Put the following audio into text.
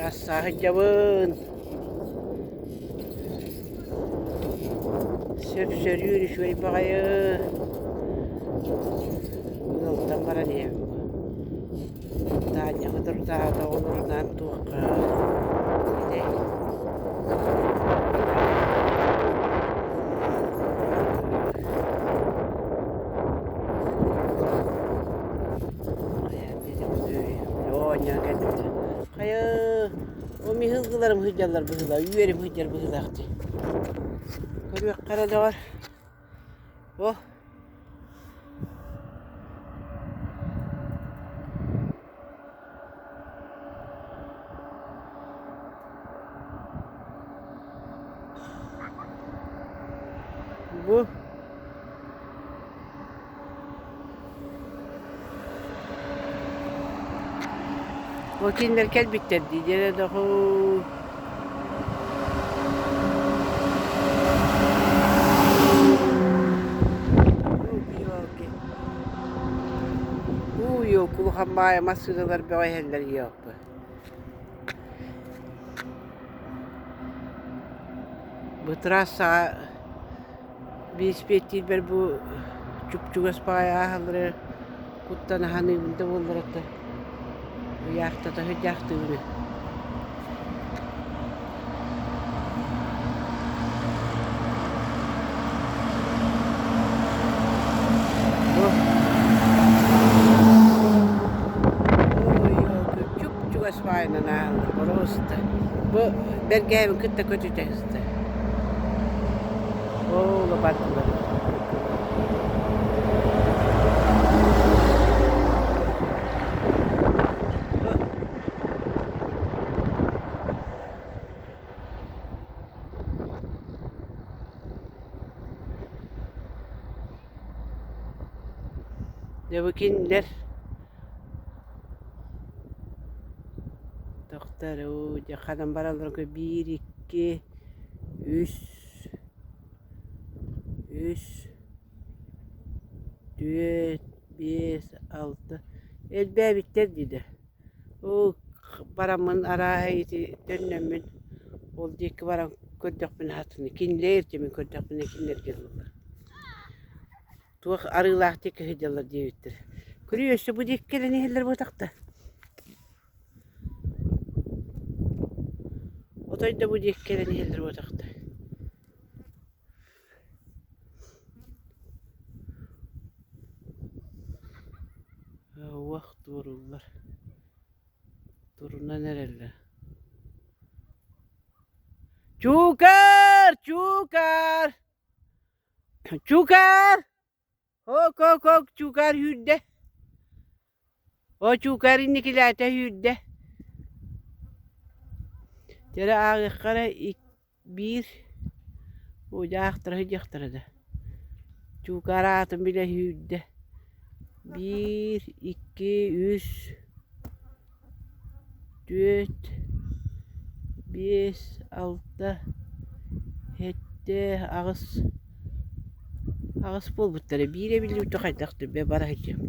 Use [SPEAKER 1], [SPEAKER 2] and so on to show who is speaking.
[SPEAKER 1] Трасса сылдьабын. Сөп-сөрүүр үчүгэй баҕайы. Ыалтан баран иһэбин бу. Таня соторутааҕыта оҕолорунаан туохха этэй Оонньоон кэлбитэ. Хайа, ол миһылгыларым сылдьаллар быһыылаах, үөрүм сылдьар быһыылаах дии. Көрүөххэ эрэ доҕор. О, бу Ол кинилэр кэлбиттэр дии диэн дохуу Уу, кулахан баайа массыыналар бөҕө иһэллэр йооппу. Бу трассаҕа Биэспиэттиирбэр бу чуп-чугас баҕайы ааһаллара куттана саныыбын да буоллар ыйаахтата сылдьаахтыыбын Бу чуп-чугас баҕайынан ааһаллар боруоста Бу бэргэһэбин кытта көтүтэ сыста Оо, лопатылар. Дьэ бу кинилэр тохтор уу дьэ ханан бараллар биир икки үс үс түөрт биэс алта элбээбиттэр дии да Оо бараммын арааһа ити төннөммүн ол диэки баран көрдөхпүнэ хатыны кинилэр мин көрдөхпүнэ кинилэргэ ылаллар Туох арыылаах диэки сылдьаллар диэбиттэр. Көрүүй өссө бу диэки кэлэн иһэллэр буотахта. Отой да бу диэки кэлэн иһэллэр буотахта. Уох туорууллар. Турунан эрэллэр. Чуукаар! Чуукаар! Чуукаар! Ок-ок-ок, Чуукаар сүүрдэ. О, Чуукаар инникилээтэ сүүрдэ. Дьэ ааҕыахха эрэ биир оо дьэ аахтара сылдьыахтара да. Чуукаар аатын билэ сүүрдэ. Биир, икки, үс, түөрт, биэс, алта, сэттэ, аҕыс аҕыс буолбуттара биир эбиллибитэ хайдах да бара сылдьыам.